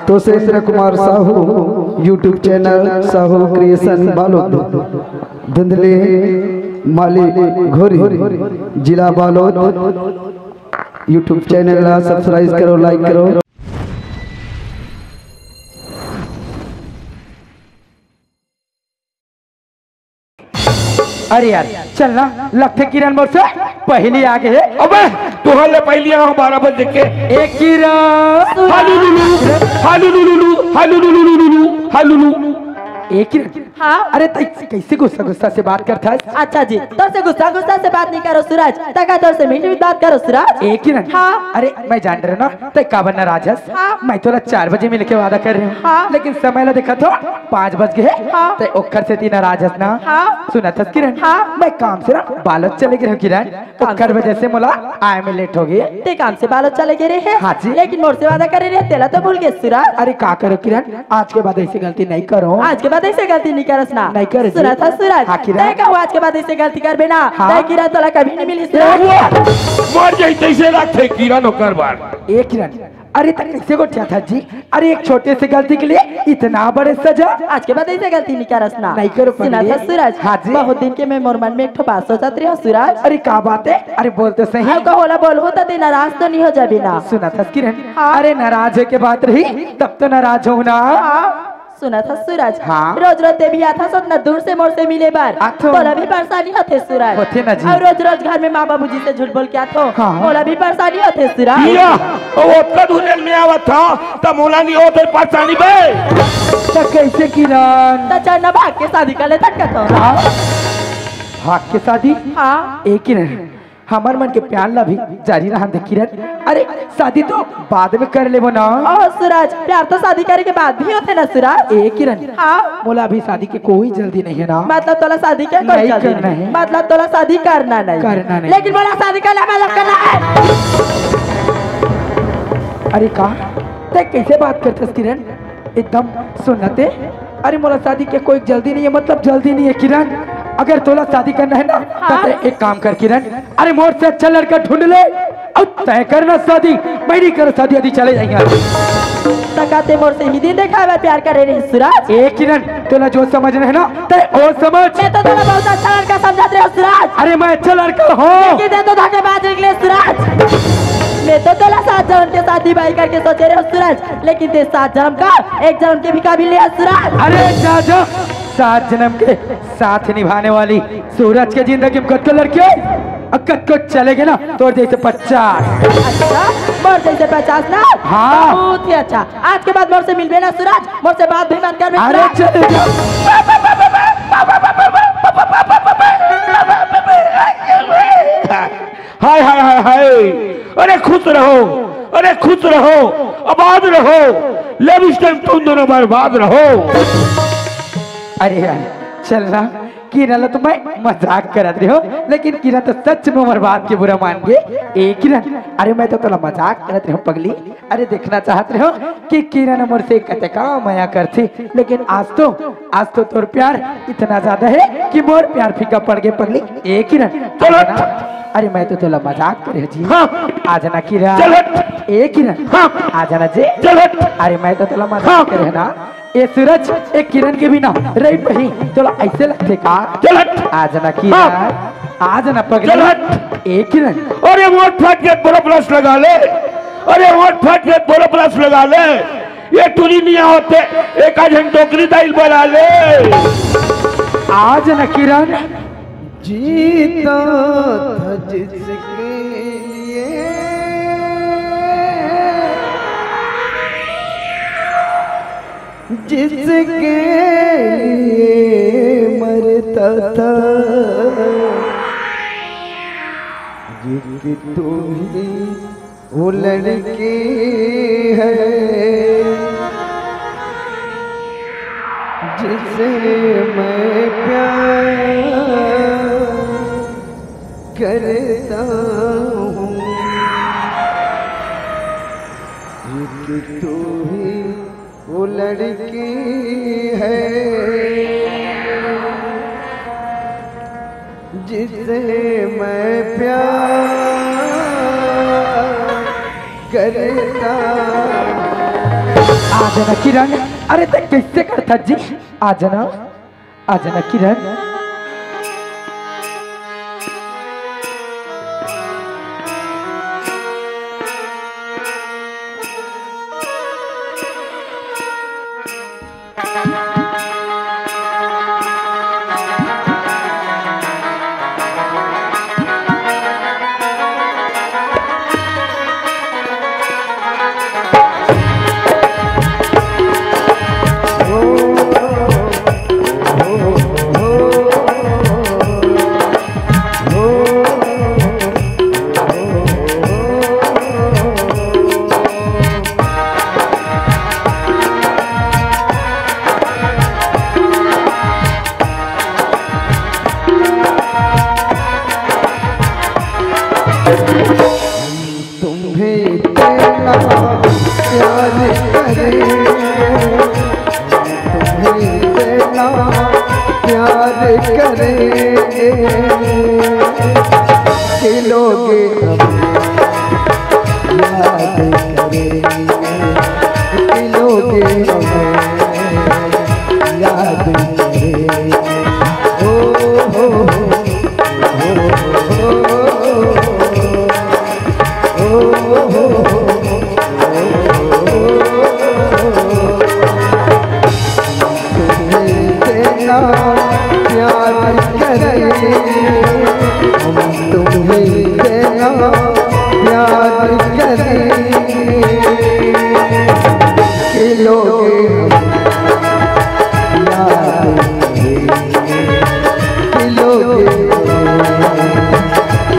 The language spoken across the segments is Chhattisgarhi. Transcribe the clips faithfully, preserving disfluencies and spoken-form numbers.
तो से Indra Kumar Sahu, YouTube channel Sahu creation Balod, धुंधले माली घोरी, जिला बालोद। YouTube चैनल ला सब्सक्राइब करो, लाइक करो। अरे यार, चल ना, लगथे किरण मोर से पहिली आ गे हे। अबे, तुहर ले पहिली आ, बारह बजे के। ए किरण। हालू लुलू, हालू लुलू, हालू लुलू, हालू लुलू। ए किरण। हाँ। अरे तैं कइसे गुस्सा गुस्सा से बात करथस? अच्छा जी, तोर से गुस्सा गुस्सा से बात नइ करों सूरज, तैं का तोर से मीठ मीठ बात करों सूरज। ए किरण। हाँ। अरे मैं जान रहेंव ना, तैं काबर नाराज हस। हाँ। मैं तोला चार बजे मिले के वादा करे रहेंव। हाँ। लेकिन समय ला देखत हंव, पाँच बज गे हे। हाँ। तैं ओखर सेती नाराज हस ना। हाँ। सुनत हस किरण? हाँ। मैं काम से ना बालोद चले गे रहेंव किरण, काम ओखर से वजह से मोला आए में लेट हो गे। तैं काम से बालोद चले गे रहे? हाँ जी। लेकिन मोर से वादा करे रहे, तेला तो भूल गे सूरज। अरे का करों किरण, आज के बाद अइसे गलती नइ करों। आज के बाद अइसे गलती नइ करस ना। नइ करे जी। सुनत हस सूरज? हाँ किरण। तैं कहूँ आज के बाद अइसे गलती करबे ना, हाँ। तैं किरण तोला कभी नइ मिलही ए, सूरज। वो मर जाही तइसे लगथे किरण ओकर बर। ए किरण, अरे तैं कइसे गोठियाथस जी? अरे एक छोटे से गलती के लिए इतना बड़े सजा। आज के बाद अइसे गलती नइ करस ना। नइ करों सुनत पगली। हस सूरज? हाँ जी। बहुत दिन के मैं मोर मन में एक ठो बात सोचत रहेंव सूरज। अरे का बात हे? अरे बोल तो सही। अउ कहूँ ला बोलहूँ त तैं नाराज तो नइ हो जाबे ना। सुनत हस किरण? हाँ। अरे नाराज होय के बात रही तब तो नाराज होहूँ ना। हाँ। सुनत हस सूरज? हाँ। रोज रोज तैं भी आथस ओतना दूर से मोर से मिले बर। आथों। तोला भी परेशानी होथे सूरज। होथे ना जी। अउ रोज रोज घर में माँ बाबूजी से झूठ बोल के आथों। हाँ। मोला भी परेशानी होथे सूरज। या, अउ ओतना दूर ले मैं आवत हंव, त मोला नइ होथे परेशानी बे। त कइसे किरण? त चल ना भाग के शादी कर लेथन कहत हंव। का? भाग के शादी? हाँ। ए किरण, हमर मन के प्यार ला भी जारी रहन दे किरण। अरे शादी तो बाद में कर लेबो ना। ओह सूरज, प्यार तो शादी करे के बाद भी होथे ना सूरज। ए किरण, हाँ। मोला अभी शादी के कोई जल्दी नइ हे ना। मतलब तोला शादी के कोई नइ जल्दी करना नइ हे। मतलब तोला शादी करना नइ हे। करना नइ हे। लेकिन मोला शादी करना, मतलब करना हे। अरे का? तैं कइसे बात करथस किरण? एकदम सुन ना तैं। अरे मोला शादी के कोई जल्दी नइ हे, मतलब जल्दी नइ हे किरण। अगर तोला शादी करना हे ना, हाँ। त तैं एक काम कर किरण, अरे मोर से अच्छा लड़का ढूंढ ले अउ तैं कर ना शादी। मैं नइ करों शादी, अभी चले जाएंगे। त का तैं मोर से इही दिन देखाय बर प्यार करे रहेस सूरज? ए किरण, तोला जो समझना हे ना, तैं ओ समझ। मैं तो तोला बहुत अच्छा लड़का समझत रहेंव सूरज। अरे मैं अच्छा लड़का हंव। लेकिन तैं तो धोखेबाज निकलेस सूरज। मैं तो तोला सात जनम के साथ निभाही करके सोचे रहेंव सूरज, लेकिन तैं सात जनम का एक जनम के भी काबिल नइ हस सूरज। अरे जा जा, सात जनम के साथ निभाने वाली सूरज के जिंदगी में कतको लड़की हे, अउ कतको चले गे ना तोर जइसे पचास। अच्छा, मोर जइसे पचास ना? हाँ। बहुत ही अच्छा। आज के बाद मोर से मिलबे ना सूरज, मोर से बात भी मत करबे अरे सूरज। चले जा। हाय, हाय, हाय, हाय। अरे खुश रहो, अरे खुश रहो, आबाद रहो। Love stem तुम दोनों बर्बाद रहो। अरे यार, चल ना, किरण ला तो मैं मजाक करत रहेंव, लेकिन किरण तो सच में मोर बात के बुरा मान गे। ए किरण, अरे मैं तो तोला मजाक करत रहेंव पगली। अरे देखना चाहत रहेंव कि किरण मोर से कतका मया करथे, लेकिन आज तो, आज तो तोर प्यार इतना ज्यादा हे कि मोर प्यार फीका पड़ गे पगली। ए किरण, चल हट। अरे मैं तो तोला मजाक करे जी। हाँ। आ जा ना किरण। चल हट। ए किरण। हाँ। आ जा ना जी। चल हट। अरे मैं तो तोला मजाक हाँ। करे ना। ए सूरज, ए किरण के बिना रहि पाही तोला अइसे लगथे का? चल हट। आ जा ना किरण। हाँ। आ जा ना पगली। चल हट। ए किरण। अरे होंठ फाट के बोरो brush लगा ले। अरे होंठ फाट के बोरो brush लगा ले। ये टूरी नइ होथे, एक आध झन डोकरी दाई ल बला ले। आ जा ना किरण। जीता था जिसके लिए, जिसके लिए मरता था, एक तू ही वो लड़की है जिसे मैं प्यार करता हूँ। एक तू ही वो लड़की है जिसे मैं प्यार करता। आ जाना किरण। अरे ते कैसे करता जी? आ जाना, आ जाना किरण। तुम्हें इतना प्यार करेंगे, तुम्हें इतना प्यार करेंगे कि लोग हमें याद करेंगे, कि लोग हमें याद करेंगे। ओ हो हो। तुम्हें इतना प्यार करें, हम तुम्हें इतना प्यार करें कि लोग याद करें, कि लोग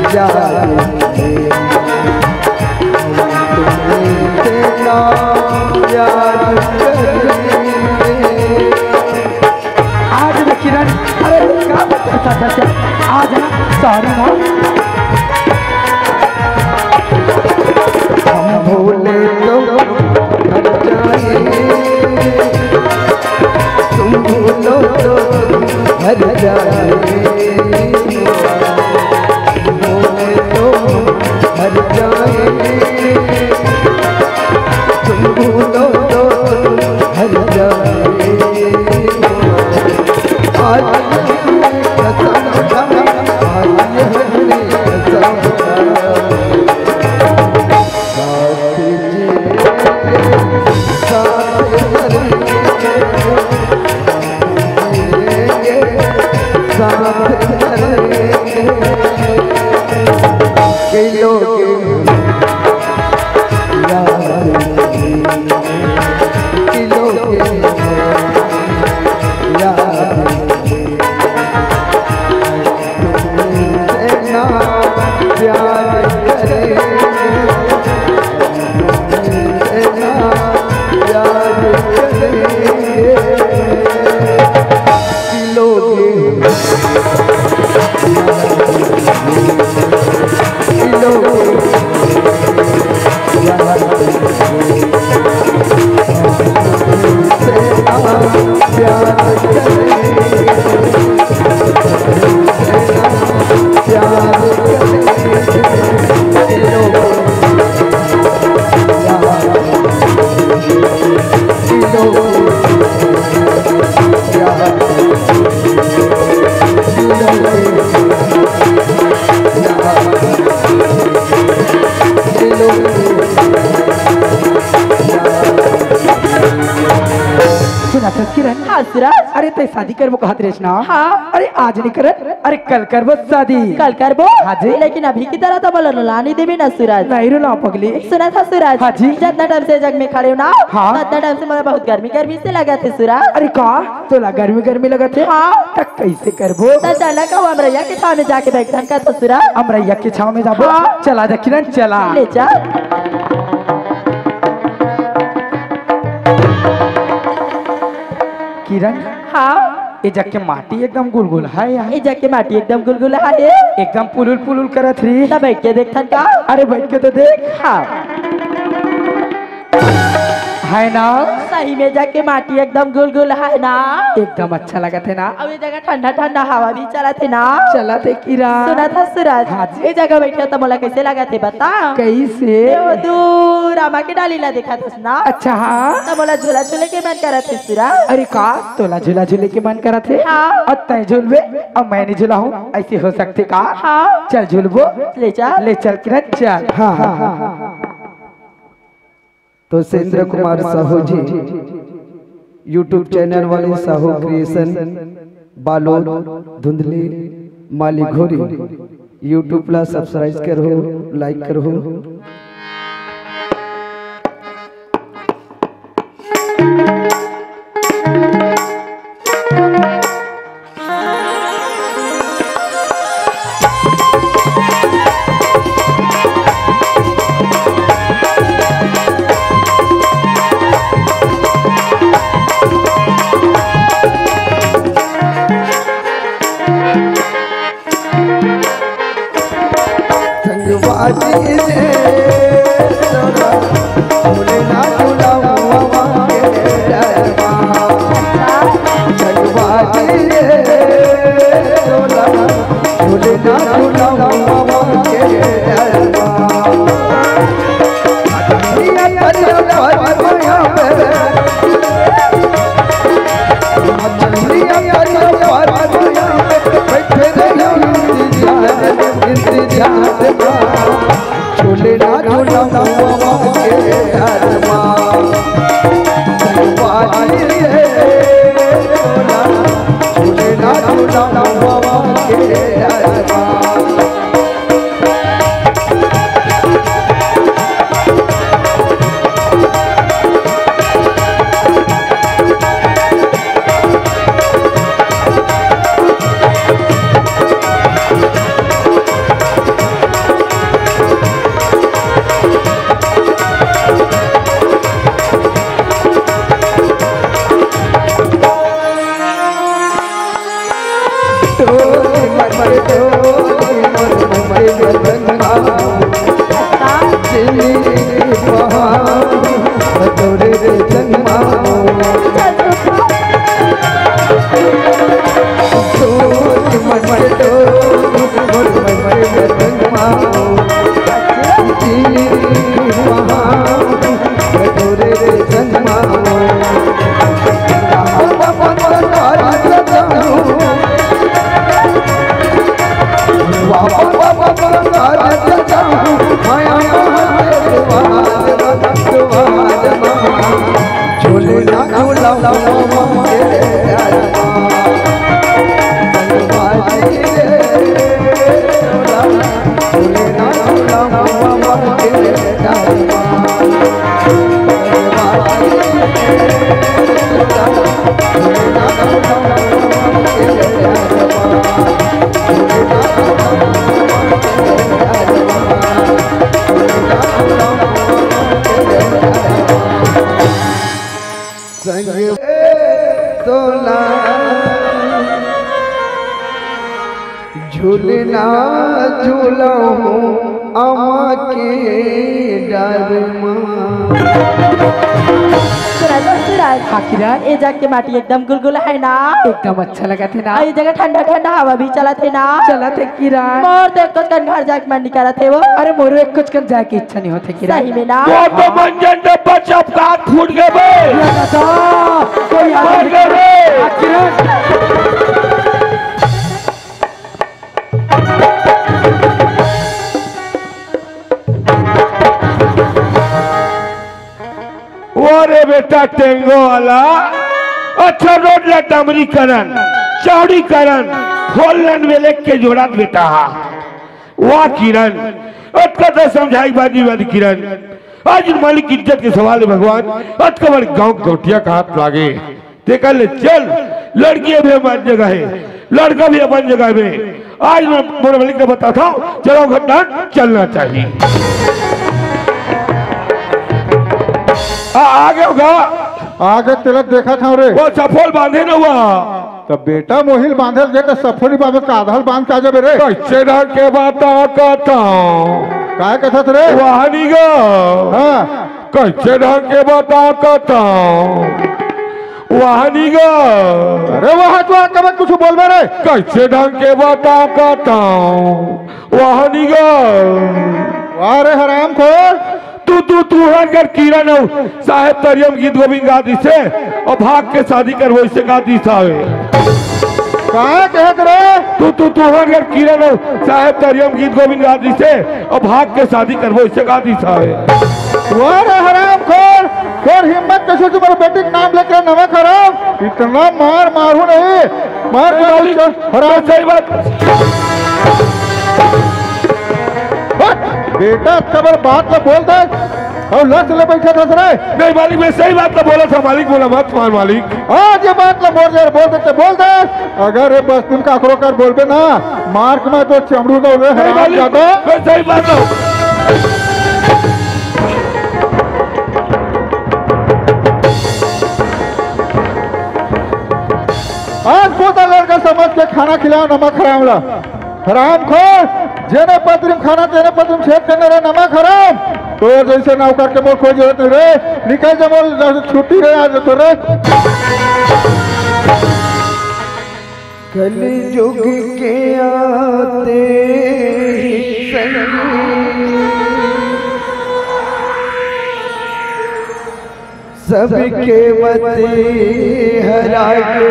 याद करें। तुम्हें इतना प्यार करें। आज ना किरण, अरे क्या बता था क्या? आज ना, सॉरी ना। हम भूले तो हर जाए, तुम भूलो तो हर जाए। भूले तो हर जाए, तुम भूलो तो हर जाए। आज कसम खा, आज कसम खा। साथ जिएंगे, साथ मरेंगे, जिएंगे, साथ मरेंगे। कि लोग याद, कि लोग याद। तुमसे ना प्यार करेंगे, तुमसे ना प्यार करेंगे। लोगे, लोगे। सुना था किरण? हाँ, सूरज। अरे, तैं शादी करबो कहत रहिस ना? हाँ। अरे, आज नहीं करत, अरे, कल करबो शादी। कल करबो? हाँ जी। लेकिन अभी की तरह तो बोलो ना, नहीं देबे ना, सूरज। नहीं रो ना, पगली। सुना था, सूरज? हाँ जी। जितना टाइम से जग में खड़े हो ना, हाँ। उतना टाइम से मोला बहुत गर्मी, गर्मी से लगथे, सूरज। अरे, का? तोला गर्मी गर्मी लगथे? हाँ। त कैसे करबो? त चला का अमरैया के छाव में जाके बैठन का तो सूरज। अमरैया के छाव में जाबो? हाँ। चला जा किरण, चला। ले चल। किरण। हाँ। ए जग के माटी एकदम गुलगुला हे यार। ए जग के माटी एकदम गुलगुला हे। एकदम पुलुल पुलुल करत रही। त बैठ के देखथन का? अरे बैठ के तो देख। हाँ। है ना? सही में ए जग के माटी एकदम गुलगुल हे ना? एकदम अच्छा लगत हे ना? अउ ए जगह ठंडा ठंडा हवा भी चलत हे ना? चलत हे किरण। सुनत हस सूरज? हाँ जी। ए जगह बइठे त मोला कइसे लगत हे बता? कइसे? ए ओ दूर आमा के डाली ला देखत हस ना? अच्छा, हाँ। त मोला झूला झूले के मन करत हे सूरज। अरे का? तोला झूला झूले के मन करत हे? हाँ। अउ तैं झूलबे अउ मैं नइ झूलहूँ, अइसे हो सकथे का? हाँ। चल झूलबो। ले चल। ले चल किरण, चल। हाँ, हाँ, हाँ, हाँ। तो सेंद्र कुमार साहू जी, YouTube चैनल वाले साहू क्रिएशन, बालोद, धुंधली, मालीघोरी, YouTube ला subscribe करहू, like करहू। संग तोला झूलना झूलहूँ अमा के डर मा। सूरज, सूरज। हाँ, किरण। ए जग के माटी एकदम गुलगुला हे ना? एकदम अच्छा लगत हे ना? अउ ए जगह ठंडा ठंडा हवा भी चलत हे ना? चलत हे किरण। मोर तो एको कन घर जाए के मन नइ करत हे वो। अरे मोरो एको कन जाए के इच्छा नइ होत हे किरण। सही में ना? वो तो मंजन डब्बा चपका फूट गे बे। ये दादा, कोई आ मर गे बे। किरण। वो रे बेटा टेंगो वाला, अच्छा रोड ला डामरीकरण, चौड़ीकरण, फोर लेन में लेके जोड़त बेटा हा। वाह किरण, अतका तो समझाई बाजी वाली किरण। आज मालिक इज्जत के सवाल हे भगवान, अतका बड़े गाँव गौटिया का हाथ लागे। तेकर ले चल, लड़की अभी अपन जगह हे, लड़का भी अपन जगह में। आज मैं मोर मालिक ने बताथों, चलो घर डान चलना चाहिए। आ, आ गए होगा। आगे तेला देखत हँव रे। वो सफोल बांधे न हुआ। त बेटा मोहिल बांधल गे त सफोल बांधे त आधाल बांध के आ जाबे रे। कइसे ढंग के बात कहत हँव? काय कथस रे? वहाँ नहीं गो। हाँ। कैसे ढंग के बता कथंव, वाह निगा। अरे वाह, तो कब कुछ बोलबे रे? कैसे ढंग के बता कथंव, वाह निगा। वाह रे हरामखोर। तू, तू, तुंहर घर किरण अउ साहेब तरिया म गीत गोविंद गा दिसे अउ भाग के शादी करबो, अइसे गा दिस हावे। का कहत रे? तू, तू, तुंहर घर किरण अउ साहेब तरिया म गीत गोविंद गा दिसे अउ भाग के शादी करबो, अइसे गा दिस हावे। वाह रे हरामखोर, तोर हिम्मत कैसे, तुम्हारे बेटी के नाम लेकर नमक हराम, इतना मार मारू नहीं, मार नहीं, मारू मालिक, चल, हराम। सही बात। हट, बेटा, खबर बात तो बोल दे। अउ लस ले बैठा था रे। नहीं मालिक, मैं सही बात तो बोला था मालिक, मोला मत मार मालिक। आज ये बात ला बोल दे, बोल दे, बोल दे। अगर ये बस तुम काकरो कर बोलबे ना, मार के मैं तो चमड़ू दो रे, नहीं हराम मालिक, ज्यादा। मैं सही बात हूँ। आज पोता लड़का समझ के खाना खिलाओ, नमक हराम ला। हरामखोर, जेने पतरी म खाना, तेने पतरी म छेद करना रे, नमक हराम। तोर जैसे नौकर के मोर कोई जरूरत नहीं रे, निकल जा मोर, छुट्टी रे आज तो रे। कलयुग के आते ही संगी सबके मति हरा गे।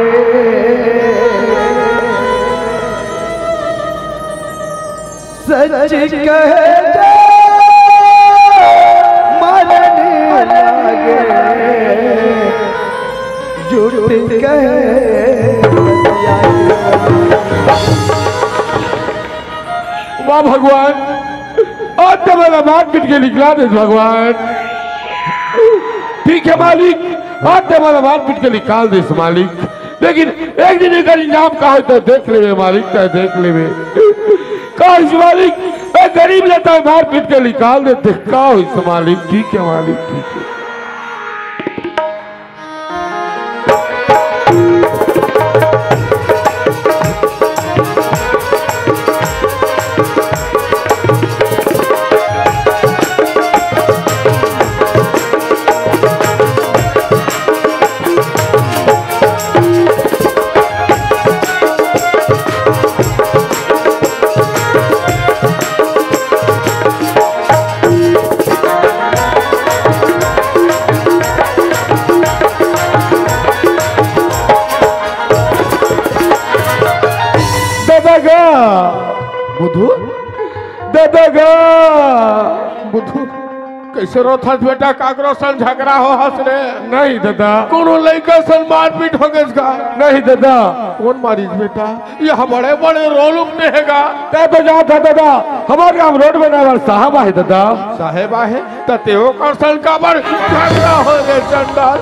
सच कहे जा मरन लागे, झूठ कहे। वाह भगवान, आज तो मोला मार पीट के निकला दे भगवान। ठीक है मालिक, आज तो मोला मार पीट के निकाल दे मालिक, लेकिन एक दिन एकर इंजाम का होता देख लेबे मालिक, तैं देख लेबे। का होइस मालिक, ए गरीब ला तैं मार पीट के निकाल दे, देख का होइस मालिक। ठीक है मालिक, ठीक है। ददा गा। बुधू? ददा गा। बुधू, कैसे रोथस बेटा? काकरो सन झगड़ा हो हस रे? नहीं ददा। कोनो लइका सन मारपीट हो गइस गा? नहीं ददा। कोन मारिस बेटा? ये बड़े बड़े रोल उपने हे गा। तैं तो जानथस ददा, हमर गांव रोड बनाए बर साहब आहे ददा। साहेब आहे? त तें ओकर सन काबर झगड़ा हो गे चंडाल?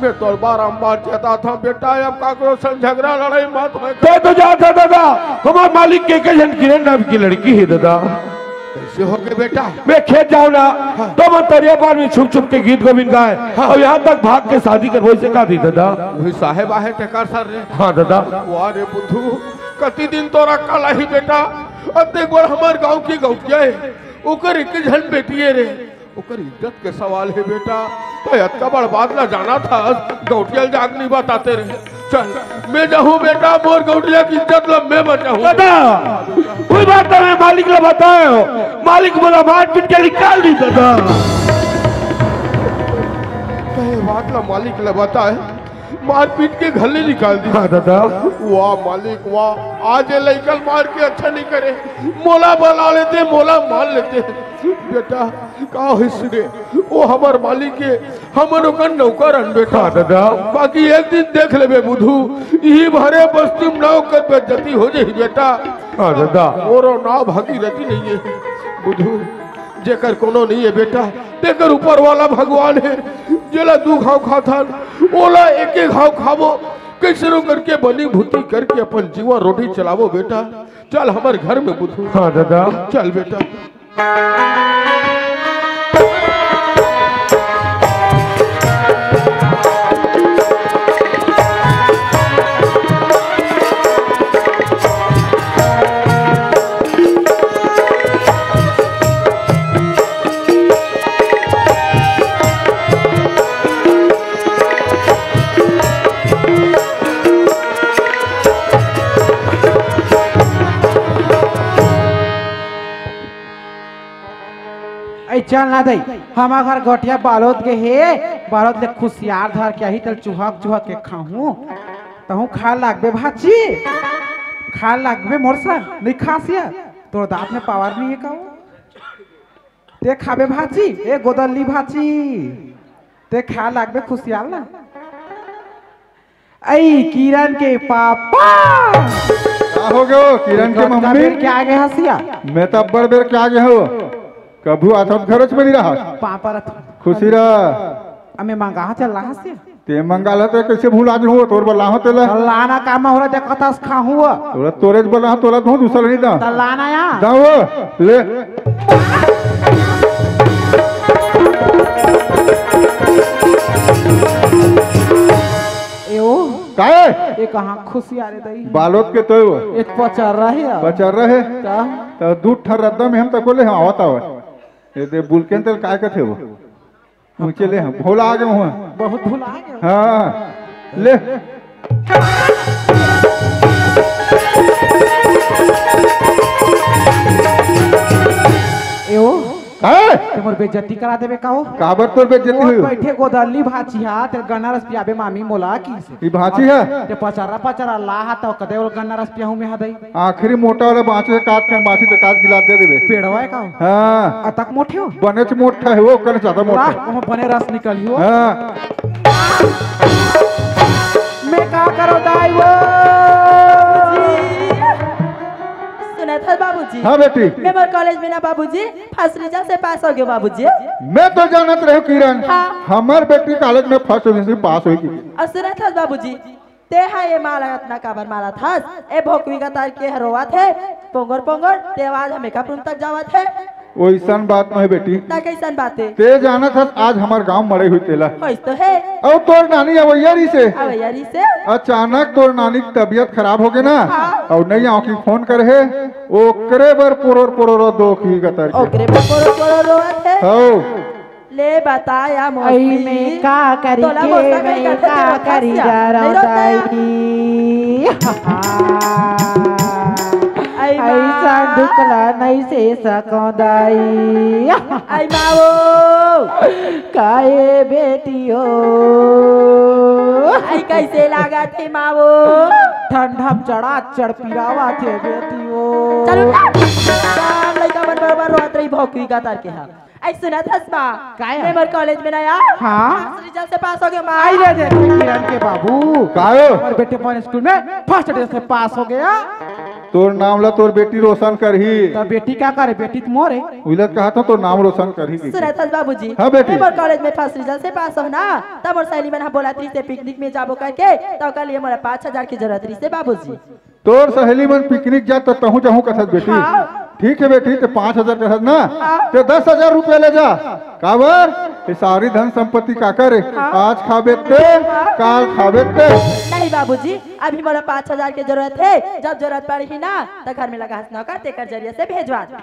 मैं तोर बारंबार चेताथंव बेटा, अब काकरो संग झगड़ा लड़ाई मत होय। तैं तो जानथस ददा, हमर मालिक के एक झन किरण नाम की लड़की हे ददा। कैसे हो गे बेटा? मैं खेत जांव ना, हाँ। त ओमन तरिया पार में छुप छुप के गीत गोविंद गाय, हाँ। अउ यहाँ तक भाग के शादी करबो, अइसे गा दिस ददा। वही साहेब आहे तेकर सन रे। हाँ ददा। वाह रे बुधू, कति दिन तोर अकल आही बेटा, अतेक बड़ हमर गांव के गौंटिया हे, ओकर एक झन बेटी हे रे। ओकर इज्जत के सवाल हे बेटा, तैं अतका बड़ बात ला जानथस, गौंटिया ल जाके नइ बताते रे। चल, मैं जाहूं बेटा, मोर गौंटिया के इज्जत ला मैं बचाहूं। ददा, कोई बात नहीं, मैं मालिक ला बताएंव, मालिक मोला मार पीट के निकाल दिस ददा। कहे बात ला मालिक ला बताए, मार पीट के घर ले निकाल दिस। हाँ ददा। वाह मालिक वाह, आज ये लइका ल मार के अच्छा नइ करे, मोला बला लेते, मोला मार लेते। बेटा, का होइस रे? वो हमर मालिक हे, हमन ओकर नौकर हन बेटा। हाँ ददा। बाकी एक दिन देख लेबे बुधू, इही भरे बस्ती में ना ओकर बेइज्जती हो जाही बेटा। हाँ ददा। मोरो नाव भागीरथी नइ हे बुधू, जेकर कोनो नइ हे बेटा, तेकर ऊपर वाला भगवान हे। जेला दू घांव खाथन, ओला एके घांव खाबो, कइसनो करके बनी भूती करके अपन जीवन रोटी चलाबो बेटा। चल हमर घर में बुधू। हाँ ददा। चल बेटा। चल ना दई, हमर घर गोठिया बालोद के हे, बालोद ले खुसियार धर के आही, तेला चुहक चुहक के खाहूं। तहूं खाए लागबे भांची, खाए लागबे मोर संग, नइ खास या? तोर दांत में पावर नइ हे का वो? ते खाबे भांची, ए गोदल्ली भांची, ते खाए लागबे खुसियार ला। अई किरण के पापा। का हो गयो किरण के मम्मी? बेर के आगे हंसिया। मैं तो अब्बड़ बेर के आगे हंव। कभू आथस घरच में नइ रहस। पापा रथ। खुशी रह। अमे मंगा चल रहा हंसिया। ते मंगा ला तो कइसे भुला जहूं, तोर बर लाहूं तेला। लाना का मैं हो रहा देखत हस खाहूं। तोला तोरेच बर लाहूं, तोला दूं, दूसर नइ दा। त लाना या। दा वो, ले। ए ओ, काहे? ए कहां खुसियार हे दई? बालोद के तो वो। एक पचर्रा हे यार। पचर्रा हे? का? त दू ठन रद्दा में हम तको ले हम आवत आवत। ए दे बुलकेन तेल काय कथे वो? पहुंचे ले हम। भोला आ गए हुआ। बहुत भोला आ गए। हां, ले। ए ओ, काय? ते मोर बेइज्जती करा देबे का ओ? काबर तोर बेइज्जती ओ होई? बैठे गोदल्ली भांची हा, तेला गन्ना रस पियाबे मामी मोला किसे। ई भांची हा? ते पचर्रा पचर्रा ला हा, त कदे ओला गन्ना रस पियाहूं मैं हा दई। आखिरी मोटा वाला बांचे हे, काट कर बांची त काट गिलास दे देबे। पेड़वा हे का ओ? हां। अतक मोटे हो? बनेच मोटा हे वो, कने ज्यादा मोटा वाह, हे। ओमा बने रस निकलही वो। हां। मैं का करो दाई वो? सुनत हस बाबूजी? हां बेटी। मैं मोर कॉलेज में ना बाबूजी, फर्स्ट रिजल्ट से पास हो गयो बाबूजी। मैं तो जानत रहेंव किरण, हां। हमर बेटी कॉलेज में फर्स्ट डिवीजन से पास होई कि। अउ सुनत हस बाबूजी, ते हा ए माला अतना काबर मारत हस? ए भोकवी गतर के ह रोवत हे, पोंगोर पोंगोर, ते आवाज ह मेकअप रूम तक जावत हे। ओइसन बात नोहे बेटी। त कइसन बात हे? ते जानत हस आज हमर गांव मड़ई होई तेला। होइस तो हे। अउ तोर नानी अवइया रहिसे। अवइया रहिसे। अचानक तोर नानी के तबीयत खराब होगे ना। हां। अउ नइ आंव कि फोन करे हे, ओकरे बर पोरोर पोरोर दो की गतर के। ओकरे बर पोरोर पोरोर रोवत हे। हौ। ले बता या मौसी, अई मैं का करी तोला के, मौसा कही मैं कथे, का तेरे करी खासिया। डराव नहीं रोता है। दाई। अई माँ। अइसन दुख ला नइ सहे सकंव दाई। अई माँ वो। काहे बेटी हो? अई कइसे लागत हे माँ वो? ठंडा म चढ़ा चढ़ पिरावा थे बेटी हो। चलो ना। काम लइका मन बरोबर रोत रही भौंकवी गतर के हा। अई सुनत हस माँ? काय? मैं मोर कॉलेज में नया। हाँ? फर्स्ट रिजल्ट से पास हो गयो माँ। अई ले देख किरण के बाबू। काय? हमर बेटी अपन स्कूल में फर्स्ट रिजल्ट से पास हो गया। तोर नाम ला तोर बेटी रोशन करही। त बेटी का करे? बेटी त मोर हे। उइला त कहा था तोर नाम रोशन करही कहिके। सुनत हस बाबूजी? हाँ बेटी। मैं मोर कॉलेज में फर्स्ट रिजल्ट से पास हो ना, त मोर सहेली मन हा बोलत रहिसे पिकनिक में जाबो करके, त ओकर लिए मोला पाँच हजार के जरूरत रहिसे बाबूजी। तोर सहेली मन पिकनिक जात त तहूँ जाहूँ कथस बेटी। हाँ। ठीक हे बेटी, ते पाँच हजार कथस ना, हाँ। ते दस हजार रुपया ले जा। काबर? ये सारी धन संपत्ति काकर हे? हाँ। आज खाबे ते, हाँ। काल खाबे ते। नहीं बाबूजी, अभी मोला पाँच हजार के जरूरत हे, जब जरूरत पड़ही ना, त घर में लगा हस नौकर, तेकर जरिया से भेजवा दे।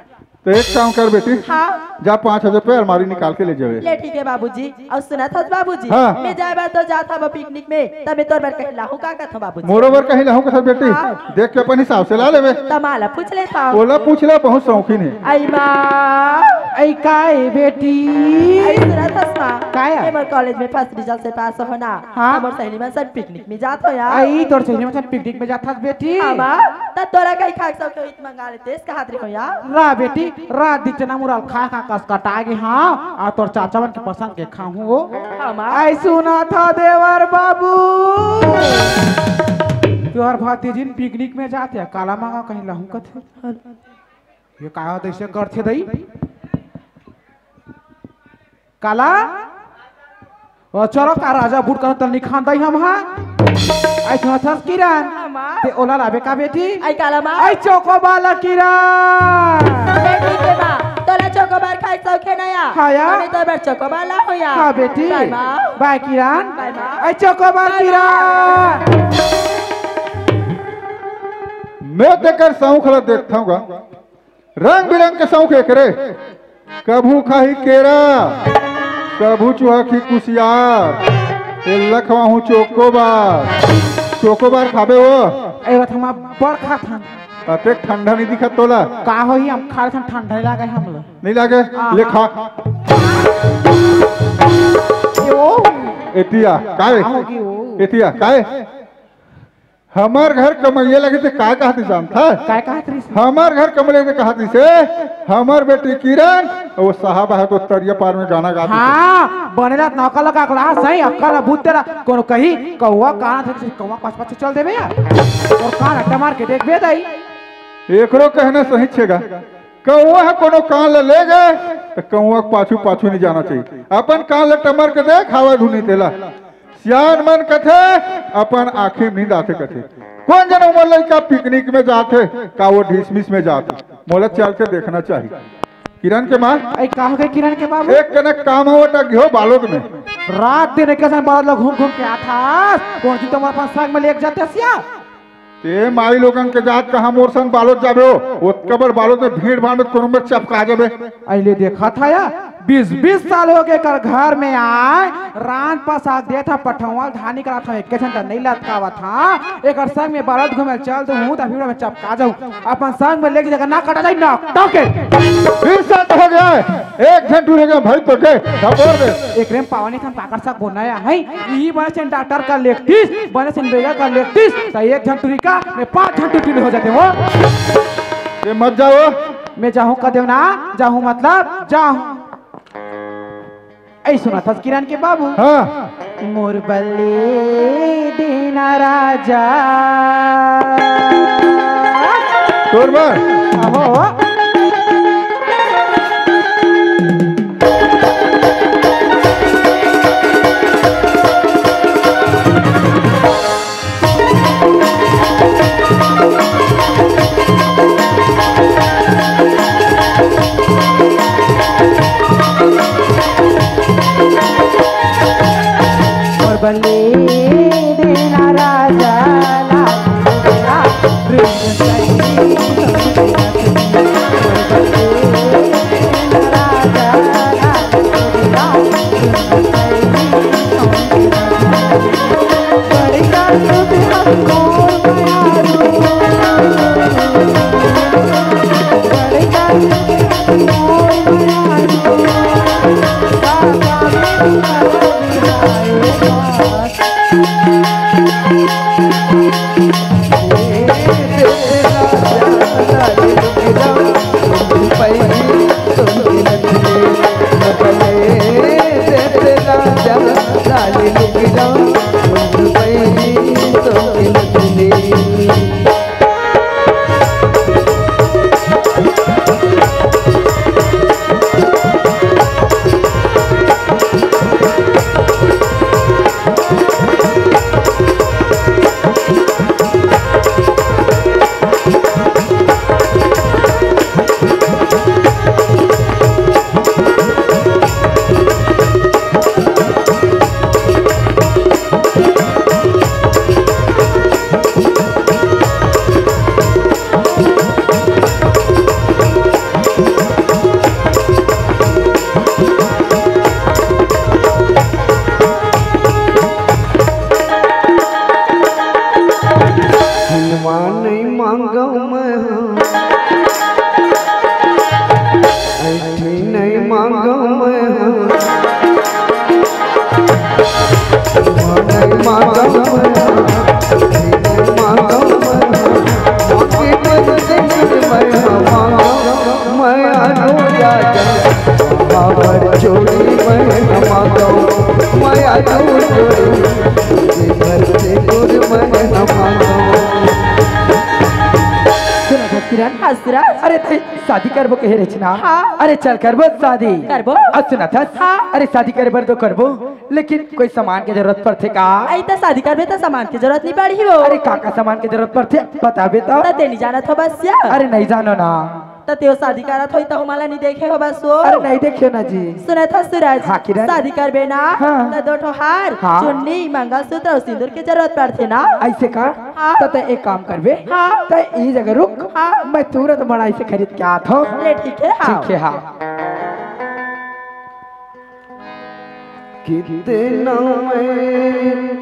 त एक काम कर बेटी, हाँ। जा पाँच हजार रुपया अलमारी निकाल के ले जाबे। ले ठीक हे बाबूजी। अउ सुनत हस बाबूजी, हाँ। मैं जाए बर तो जात हवं पिकनिक में, त मैं तोर बर कहीं लाहूँ का कथंव बाबूजी? मोरो बर कहीं लाहूँ कथस बेटी, हाँ। देख के अपन हिसाब से ला लेबे। त माँ ला पूछ लेथंव। ओला पूछ ले, बहुत शौकीन हे। अई माँ। अई का ए बेटी? अई सुनत हस माँ? का या? मैं मोर कॉलेज में फर्स्ट रिजल्ट से पास हो ना, हाँ। त मोर सहेली मन संग पिकनिक में जात हों यार। अई तोर सहेली मन संग पिकनिक में जात हस बेटी? हाँ माँ, त तोला कहीं खाए के शौक होही त मंगा लेतेस कहत रहेंव यार। रा बेटी, रात दिन चना मुरल खा खा कस कटा गे हाँ, अउ तोर चाचा मन के पसंद के खाहूँ ओ। हाँ माँ। अई सुनत हस देवर बाबू, तोर भतीजिन पिकनिक में जात हे, काला मंगा कहीं लाहूँ कथे। ये का होथे अइसे करथे दई? काला? ओ, चलो का राजा बूट कर तल निखान दई हम, हाँ? अई सुनत हस किरण? हाँ, माँ। ते ओला लाबे का बेटी? अई काला माँ? अई चोकोबार ला किरण। बेटी के माँ, तोला चोकोबार खाए के शौक हे ना या? हाँ या। त मैं तोर बर चोकोबार लाहूँ या। हाँ बेटी। बाय माँ। बाय किरण। बाय माँ। अई चोकोबार बाय किरण। माँ। मैं तेकर शौक ला देखथंव गा। रंग बिरंग के शौक एकरे, कभू खाही केरा, कभू चुहकही कुसियार, एला खवाहूँ चोकोबार। चोकोबार खाबे ओ? ए, वो तो हम बड़ खात हन। अतेक ठंडा नइ दिखत तोला? का होही, हम खा लेथन, ठंडा नइ लागे हमला। नइ लागे? हाँ, ले हाँ। खा। एतिया, काय? का होगे वो? एतिया, काय? हमर घर कमइया लगे ते काय कहत हे जानत हस? काय कहत रहिस? हमर घर कमइया लगे ते कहत रहिस हे, हमर बेटी किरण, वो साहब हे तो तरिया पार में गाना गात हे। हाँ, बने ला नौका लगा अकला सही, अक्कल ना बुद्धि तेला, कोनो कही, कौवा कान से, कौवा पाछ पाछ चल देबे यार। अउ कान अड्डा मार के देखबे दाई। एकरो कहना सही छेगा। कौवा ह कोनो कान ल ले गे, त कौवा के पाछू पाछू नइ जाना चाहिए। अपन कान ल टमर के देख, हवा धुन नइ तेला। सियान मन कथे, अपन आँखी में नींद आथे कथे। कोन जन उमर लइका पिकनिक में जाथे, का वो ढिसमिस में जाथे? मोला चल के देखना चाहिए। किरण के माँ, अई, का होगे किरण के बाबू? एक कनक काम आवत अगिहो बालोद में। रात दिन एक कसन बालोद ला घूम घूम के आथस, कोन दिन तो मोर अपन संग में लेके जाते सिया। ते माई लोगन के जात कहाँ मोर संग बालोद जाबे हो? ओतका बड़ बालोद में भीड़ भाड़ में कोनो में चपका जाबे। अइले देखत हया, बीस बीस साल होगे एकर घर में आय, रांध पसाक देत हा, पठौवा धानी करत हा, एके झन त नइ लतकावत हा। एकर संग में बालोद घूमे चल दूहूँ, त भीड़ में चपका जाहूँ। अपन संग में लेके जाके ना कटा जाए, ना टोके। बीस साल तो होगे, एक झन टूर होगे भाई तोके, खबर दे। एकरे में पावनी थन पाकर सा बोना या है, इही बने से डॉक्टर का लेगतीस, बने से बेगा का लेगतीस, त एक झन टूरी का, मैं पाँच झन टूरी हो जाते हो। ये मत जाओ। मैं जाहूँ कह देव ना, जाहूँ मतलब, जाहूँ। अई सुनत हस किरण के बाबू। हाँ। मोर बलि देना राजा। तोर बर। अहो। धनवा नइ मांगव मैं हा, अइठी नइ मांगव मैं हा, धनवा नइ मांगव मैं हा, अइठी नइ मांगव मैं हा, मांगे बर सिंदूर मैं हा मांगव, मैं आनो राजा, बाबर चोरी मैं हा मांगव, मैं आनो चोरी। सुनत हस किरण? हाँ, सुरज। अरे, तैं शादी करबो कहे रहिस ना? हाँ। अरे, चल करबो शादी। करबो? अउ सुनत हस? हाँ। अरे, शादी करे बर तो करबो, लेकिन कोई सामान के जरूरत पड़थे का? अई, त शादी करबे त सामान के जरूरत नइ पड़ही वो। अरे, का का सामान के जरूरत पड़थे, बताबे त। त तैं नइ जानत हो बस या? अरे, नइ जानव ना। त तैं शादी करत होही त हमला नइ देखे हो बस वो। अरे, नइ देखे ना जी। सुनत हस सुरज? हाँ, किरण। शादी करबे ना, हाँ। त दो ठो हार, हाँ। चुन्नी, मंगलसूत्र अउ सिंदूर के जरूरत पड़थे ना। अइसे का? हाँ। त तैं एक काम करबे। हाँ। तैं इही जगह रुक। हाँ। मैं तुरंत मड़ई से खरीद के आत हँव। ले ठीक हे, हाँ। ठीक हे, हाँ। कितना मैं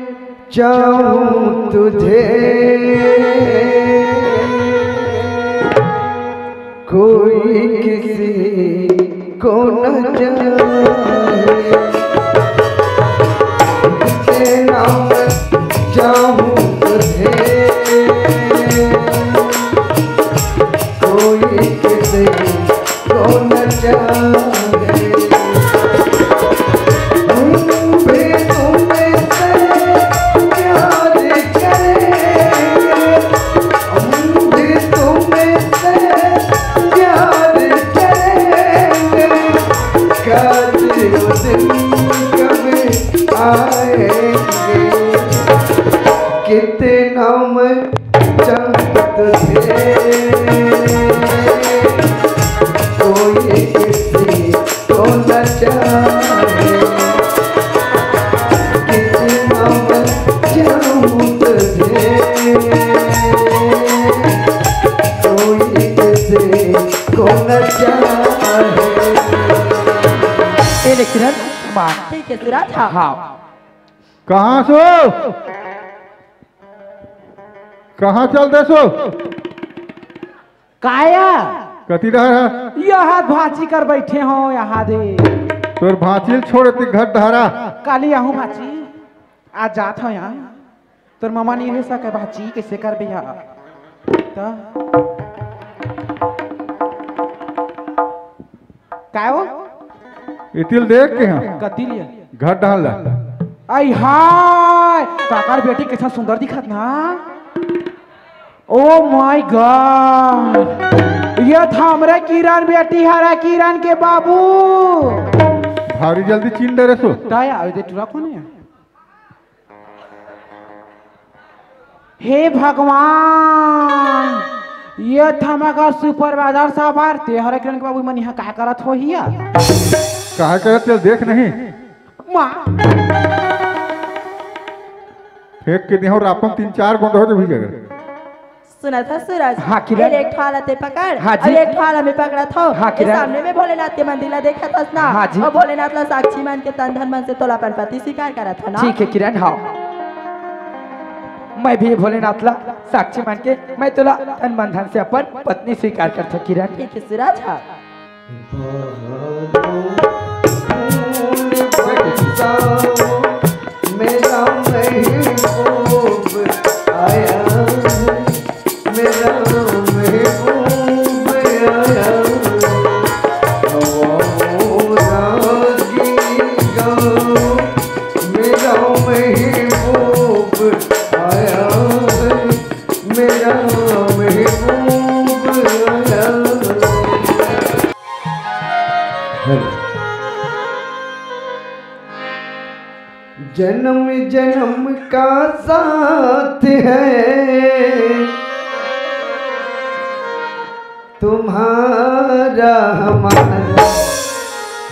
चाहूँ तुझे, कोई किसी को न चाहे, तेरे नाम चाहूं तुझे, कोई किसी को न चाहे। हम भी तुमसे प्यार करेंगे, हम भी तुमसे प्यार करेंगे, काश वो दिन कब आएंगे। कितना मैं चाहूं तुझे, कोई किसी को न चाहे, कितना मैं चाहूं तुझे, कोई किसी को न चाहे। ए ले किरण, माँ। ठीक है सुराज, हाँ। हाँ। कहाँ सो? कहाँ चल दे सो? काया? कति डहर है? यहाँ भांची कर बैठे हो, यहाँ दे। तोर भांची ल छोड़ ते घर डहरा। काली आहूं भांची, आज जात हो यहाँ। तोर ममा नहीं रह सके भांची, कैसे कर बिया? तो काय हो? इतिल देख के हाँ। कति लिया? घर डाल ला। आई हाय, काकर बेटी कैसा सुंदर दिखत ना। Oh my God, ये तो हमरे किरण बेटी हरे, किरण के बाबू। भारी जल्दी चिन डरे सो। ताया, अरे दे टुरा कौन है? हे भगवान, ये धमाका सुपरवाइजर साहब आर, ते हरे किरण के बाबू मन यहाँ का करत हो हिया? कहा करत चल देख नहीं। माँ। फेंक के देहो रापम तीन चार गोंद हो जब ही जगह। सुनत हस सूरज? हाँ, किरण। ए, एक ठो ला ते पकड़, हाँ जी। अउ एक ठो ला मैं पकड़त हौं। हाँ, ए, किरण। सामने में भोलेनाथ के मंदिर ला देखत हस ना? हाँ जी। अउ भोलेनाथ ला साक्षी मान के तन धन मन से तोला अपन पति स्वीकार करत हौं ना? ठीक है किरण, हाँ। मैं भी भोलेनाथ ला साक्षी मान के मैं तोला तन मन धन से अपन पत्नी स्वीकार करत हौं किरण। ठीक है सूरज, हाँ। मेरा महबूब आया, मेरा महबूब आया, गाओ रागी गाओ, मेरा महबूब आया है, मेरा महबूब आया। जन्म जन्म का साथ है तुम्हारा हमारा,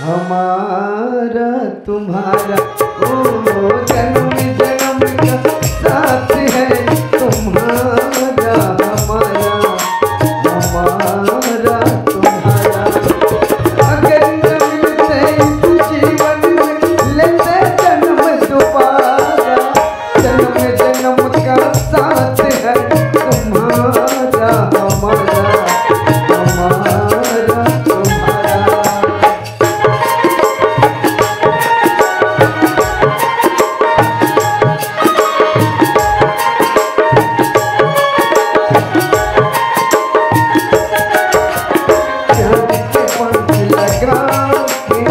हमारा तुम्हारा, ओ जन्म जन्म का साथ है तुम्हारा हमारा, हमारा तुम्हारा। अगर न मिलते इस जीवन में, लेते जन्म दोबारा। जन्म जन्म का साथ है तुम्हारा हमारा, हमारा तुम्हारा। प्यार के पंख लगा के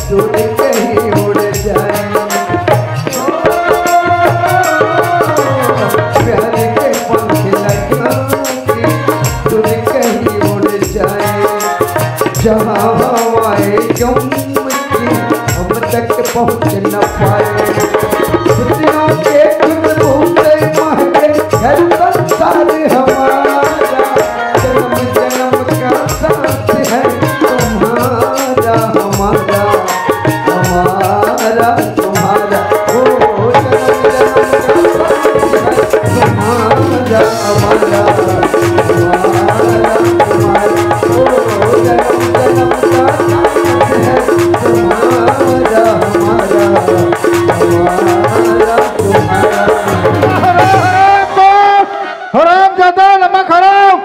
दूर कहीं उड़ जाए। प्यार के पंख लगा के दूर कहीं उड़ जाए। जहाँ हवाएं गम की हम तक पहुँच न पाए। खुशियों के खुशबू से महके घर संसार हमारा। जन्म जन्म का साथ है तुम्हारा हमारा, हमारा तुम्हारा। ओ जन्म जन्म का साथ है तुम्हारा हमारा, हमारा तुम्हारा। ओ जन्म जन्म का साथ है तुम्हारा हमारा, हमारा तुम्हारा। हराम जादा, नमक हराम।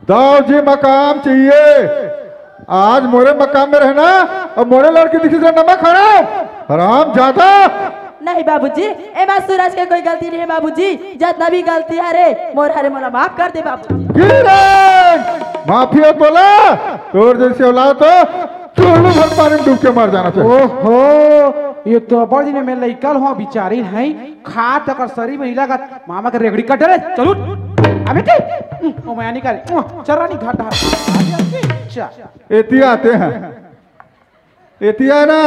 दाऊ जी मकाम चाहिए, आज मोरे मकान में रहना अउ मोरे लड़की दिखिस रे नमक हराम, हराम जादा। नहीं बाबूजी, एमा सूरज के कोई गलती नहीं है बाबूजी, जतना भी गलती हरे मोर हरे, मोला माफ कर दे बाबूजी। किरण, माफी मत बोला, तोर जइसे औलाद तो चुल्लू भर पानी में डूब के मर जाना चाहिए। ओहो, ये तो बड़ दिन में लइका ल हुआ बिचारी है, खा तकर शरीर में नहीं लगा, मामा के रेगड़ी कट डरे, चल उठ। अबे के, ओ मैं निकाल, चर्रा नहीं घाटा। अच्छा। एतिया आते हैं। एतिया ना।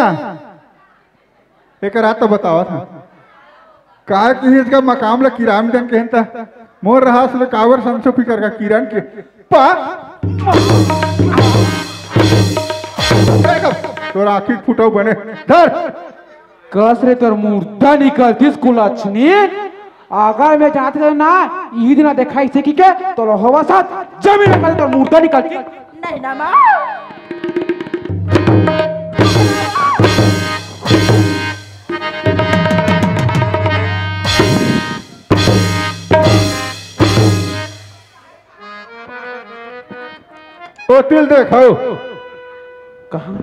एक रात तो बतावा था। काय कि इसका मकाम ला किरान दन कहन ता। मोर रहा सुले कावर संसो फिकर का किरण के। पा। तोर आँखी फुटाऊ बने। धर। कस रे तोर मुर्दा निकलतिस कुलछनी। अगर मैं जात गए ना, ईद ना देखाई से कि के, तो लो होवा साथ, जमीन में तोर मुर्दा निकलतिस। नहीं ना माँ। ओ तिल देख, हौ। कहाँ?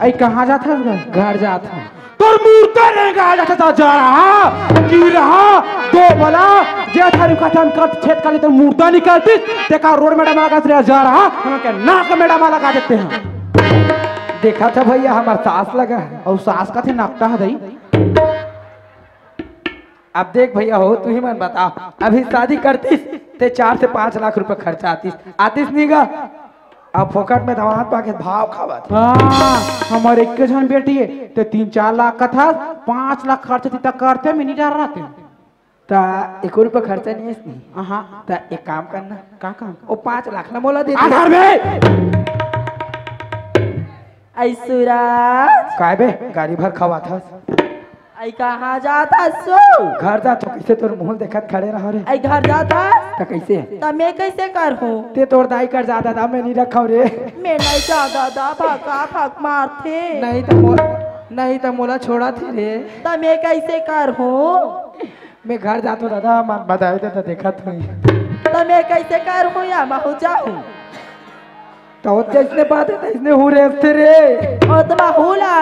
आई, कहाँ जात हस घर? घर जात हस। तोर मुर्दा रेंगा जात हस, जा रहा, की रहा, दो बला, जे थारी खतम कर, छेद कर, तोर मुर्दा निकलतिस, तेका रोड में डमा कर जा रहा, हम के नाक में डमा लगा देते हैं। देखा था भैया, हमार सास लगा है। और सास का थे नाकता है दई। अब देख भैया हो, तू ही मन बता, अभी शादी करतिस ते चार से पाँच लाख रुपए खर्चा आतिस, आतिस नहीं गा? अब फोकट में धमाल पाके भाव खावत। हाँ, हमारे एक झन बेटी है, ते तीन चार लाख का था, पाँच लाख खर्च थी तक करते में नहीं डर रहते। ता एको रुपया खर्चा नहीं है इसमें। हाँ। ता एक काम करना। का काम? वो पाँच लाख ना मोला दे दे। आधार में। आई सूरज। काय बे, गाड़ी भर खवात हस। आई कहाँ जात हस सो? घर जात हँव, कइसे तोर मुँह देखत खड़े रहो रे। आई घर जात हस? त कइसे? त मैं कइसे करहूँ? ते तोर दाई कर जा दादा, मैं नहीं रखव रे। मैं नहीं जा दादा, भका भक मारथे। नहीं त मो-, नहीं त मोला छोड़त हे रे। त मैं कइसे करहूँ? मैं घर जात हँव दादा, मन बताए दे त देखत हँव। त मैं कइसे करहूँ या महू जाहूँ? त ओ जइसने बात हे तइसने हूँ रे, अइसने रे। ओ त महू ला।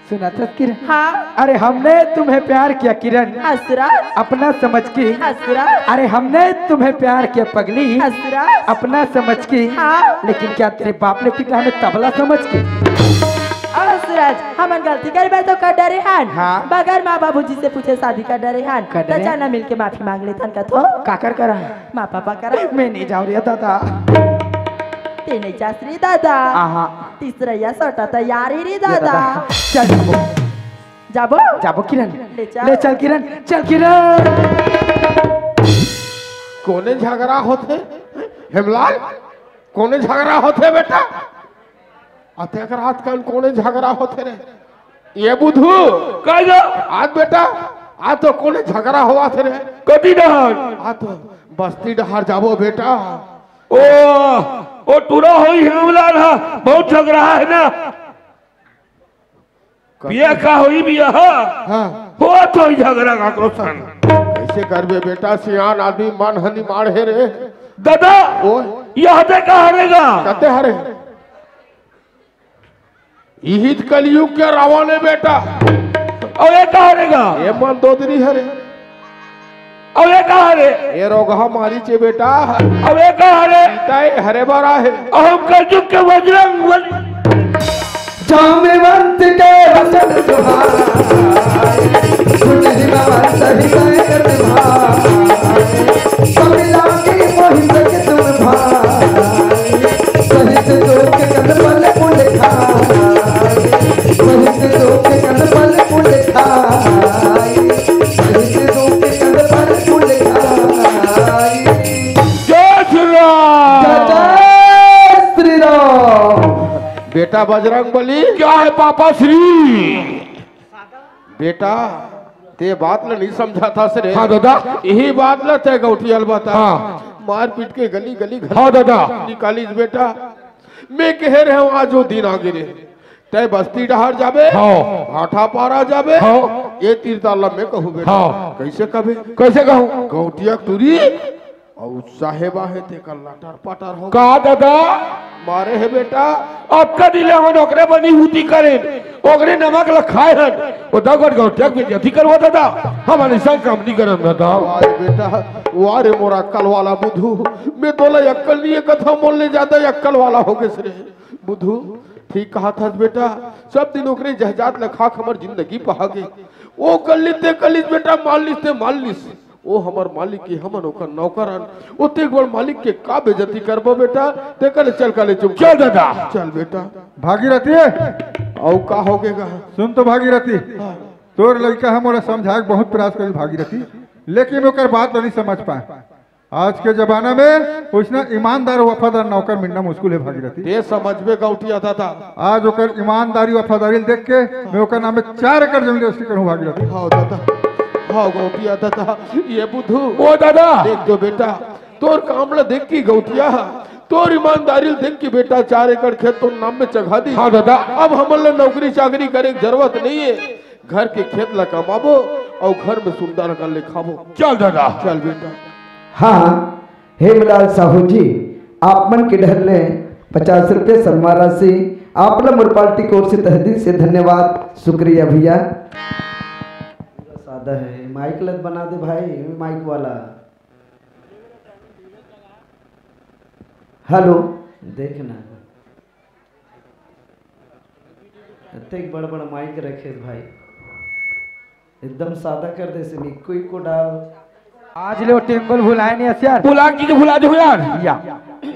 सुनत हस किरण? हाँ। अरे हमने तुम्हें प्यार किया किरण। हाँ सूरज। अपना समझ के। हाँ सूरज। अरे हमने तुम्हें प्यार किया पगली। हाँ सूरज। अपना समझ के। हाँ। लेकिन क्या तेरे बाप ने पिता हमें तबला समझ के? ओ सूरज, हमन गलती करे बर तो कर डरे हन। हाँ। बगैर माँ बाबूजी से पूछे शादी कर डरे हन। कर त डरे? चल ना मिलके माफी मांग लेथन कथो। काकर करा? माँ पापा करा। मैं नहीं जाँव रे दादा। ते नहीं जास रे दादा। आहा। तीसरा या सोटा तैयार ही रे ये दादा। दादा। चल जाबो। जाबो? जाबो किरण। ले चल। ले चल किरण, चल किरण। कोने झगड़ा होथे? हेमलाल, कोने झगड़ा होथे बेटा? अतेक रात कन कोने झगड़ा होथे रे? ये बुधू। काय गा? आज बेटा, आज तो कोने झगड़ा होवत हे रे? कती डहर? आज तो बस्ती डहर जाबो बेटा। ओ, ओ टूरा होई हेमलाल हा, बहुत झगड़ा हे ना। बिया का होई बिया हा? हाँ। होत होई झगड़ा काकरो संग। कइसे करबे बेटा, सियान आदमी मन हनी मार हे रे। दादा, ओ? यह दे का हरेगा? कते हरे? इही त कलयुग के रावण हे बेटा। अउ ये का हरे गा? ये मंदोदरी हरे। अउ ये का हरे? ये रोगहा मारीच हे बेटा। अउ ये का हरे? सीता ये हरे बर आहे। अउ हम कलयुग के बजरंग बली। जाम्बवंत के वचन सुहाए, सुन हिमवंत हृदय गति भाए। कपिला के मोहि सके तुम भाए, सहित दुख कंद फल फूल खाए, सहित दुख कंद फल फूल खाए, सहित दुख कंद फल फूल खाए। जय श्री राम। जय जय श्री राम। बेटा बजरंग बली। क्या है पापा श्री? बेटा, ते बात ल नहीं समझाथस रे। हाँ दादा। इही बात ल ते गौटिया ल बता। हाँ। मारपीट के गली गली घर हाँ दादा। निकालिस बेटा। मैं कहे रहेंव आज ओ दिन आगे रे। ते बस्ती डहर जाबे। हाँ। भाठा पारा जाबे। हाँ। ये तीर ताल ल मैं कहूँ बेटा। हाँ। कइसे कबे? कइसे कहूँ? गौटिया टूरी। अउ साहेब आहे तेकर लटर पटर हो का दादा? मारे हे बेटा। अब कदी ले हमन ओकरे बनी हुती करेन, ओकरे नमक ल खाए हन। ओ दगोट गौटिया के बेइज्जती करवा दादा, हमन अइसन काम नहीं करन दादा। वाह रे बेटा, वाह रे मोर अक्कल वाला बुधू, मैं तोला अक्कल नहीं हे कथंव, मोर ले जादा अक्कल वाला हो गेस रे बुधू। ठीक कहत हस बेटा, सब दिन ओकरे जहजात ल खाके हमर जिंदगी पहा गे। ओ कल्ली ते कल्ली बेटा, मार लिस ते मार लिस। ओ हमर मालिक के, हमन ओकर नौकर अन। ओतेक बड़ मालिक के का बेइज्जती करबो बेटा? तेकर ले चल काले चुप। चल दादा। चल बेटा। भागीरथी। अउ का हो गे गा? सुन तो भागीरथी, हाँ। तोर लइका ह मोला समझाए के बहुत प्रयास करिस भागीरथी, लेकिन ओकर बात ल नहीं समझ पाए। आज के जमाना में ओइसना ईमानदार, वफादार नौकर मिलना मुश्किल हे भागीरथी। ते समझबे गौटिया दादा। आज ओकर ईमानदारी, वफादारी ल देख के मैं ओकर नाम में चार एकड़ जमीन रजिस्ट्री करहूं भागीरथी। हाँ दादा, हाँ गौटिया दादा, ये बुधू। ओ दादा। देख जो बेटा, तोर काम ल देख के गौटिया, तोर ईमानदारी ल देख के बेटा, चार एकड़ खेत तोर नाम में चघा दी। हाँ दादा। अब हमन ल नौकरी चाकरी करे के जरूरत नहीं हे, घर के खेत ल कमाबो अउ घर में सुंदर अकन ले खाबो। चल दादा। चल बेटा। हाँ, हेमलाल साहू जी, आप मन के डहर ले पचास रुपया सम्मान राशि, आप ला मोर पार्टी की ओर से तहे दिल से धन्यवाद, शुक्रिया भैया। पूरा सादा है, माइक लत बना दे भाई, माइक वाला। हेलो, देख ना। अतेक बड़ बड़ माइक रखे भाई, एकदम सादा कर दे से, इक्को इक्को डाल। आज ले वो टेंगो ल भुलाए नहीं हस यार। भुला के भुला दे यार। या,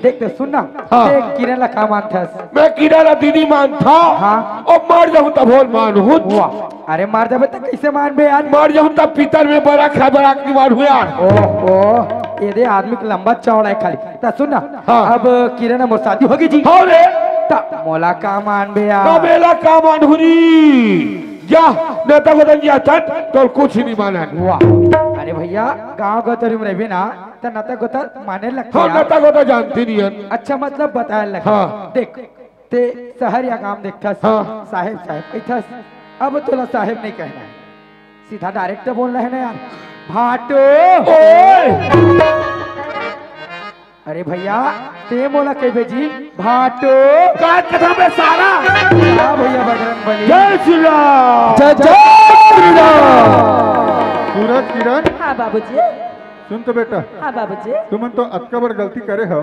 देख तो सुन ना। हाँ। देख किरण ला का मानथस? मैं किरण ला दीदी मानथंव। हाँ। अब मर जाहूं तभो ल मानहूं। वाह, अरे मर जाबे त कइसे मानबे यार? मर जाहूं त पीतर में बरा खाए बर आके मानहूं यार। ओहो, ये दे आदमी के लंबा चौड़ा है खाली। त सुन ना, हाँ। अब किरण मोर शादी होगे जी। हाँ रे। त मोला का मानबे यार? त मेला का मानहूं री? जा, नेता गोतन जी आथन, तोर कुछ नहीं मानन। वाह। अरे भैया, गांव गतरी में रहिबे ना, त नेता गोता माने लगथे हाँ, यार। नेता गोता जानती नहीं हन। अच्छा, मतलब बताए लगथे। हाँ। देख, ते शहर या गांव देखथस, हाँ। साहेब, साहेब कहिथस, अब तोला साहेब नहीं कहना है, सीधा direct बोलना है ना यार, भाटो। ओए! अरे भैया, ते मोला कहिबे जी, भाटो। का कथा में सारा? हाँ भैया, बजरंग बली। जय श्री राम। जय जय श्री राम। सूरज किरण। हाँ बाबूजी। सुन तो बेटा। हाँ बाबूजी। तुमन तो अतका बड़ गलती करे हव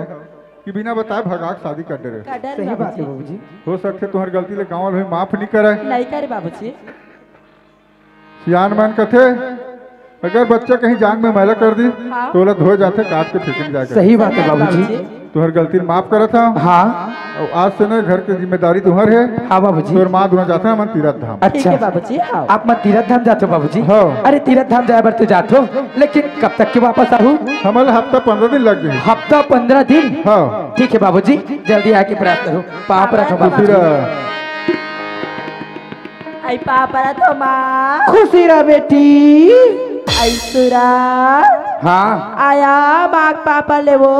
कि बिना बताए भगा के शादी कर दे रहे। कर डर सही बात है बाबूजी। बाबूजी। हो सकथे तुम्हारी गलती ले गांव वाले माफ नहीं करे। नहीं करे बाबूजी। सियान मन कथे, अगर बच्चा कहीं जांग में मैला कर दी, हाँ। तो ओला धोए जाथे, काट के फेंकन जाके। सही बात है बाबूजी। तुम्हारी गलती माफ करत हंव। हाँ। अउ आज से ना घर के जिम्मेदारी तुम्हार है। हाँ बाबूजी। तोर माँ दुनो जाथे हमन तीरथ धाम। अच्छा। ठीक है बाबूजी, हाँ। आप मन तीरथ धाम जाथो बाबूजी? हाँ। अरे तीरथ धाम जाए बर तो जाथो, लेकिन कब तक के वापस आहू? हमन ला हफ्ता पंद्रह दिन लग जाही। हफ्ता पंद्रह दिन? हाँ। ठीक है बाबूजी, जल्दी आके प्रयास करो। पाँव परत हंव बाबूजी। खुशी रह। आई पाँव परत हंव माँ। खुशी रह बेटी। आई सूरज। हाँ। आया माँ के पाँव पर लेवो।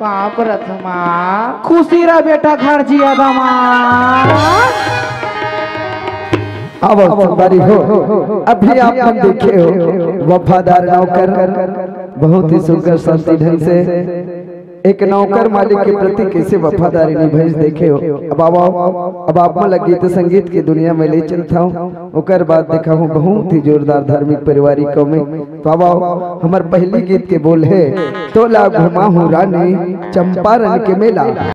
पाँव परत हंव माँ। खुशी रह बेटा, घर जिया दामाद। अब संगवारी हो, अभी आप मन देखे हो वफादार नौकर, बहुत ही सुघर शांति ढंग से एक नौकर मालिक के प्रति कैसे वफादारी निभाइस देखे हो। अब आओ, अब आप मन ला गीत संगीत के दुनिया में ले चलत हंव, ओकर बाद देखाहूं बहुत ही जोरदार धार्मिक पारिवारिक में। तो आओ, हमर पहली गीत के बोल है, तोला घुमाहूं रानी चंपारण के मेला।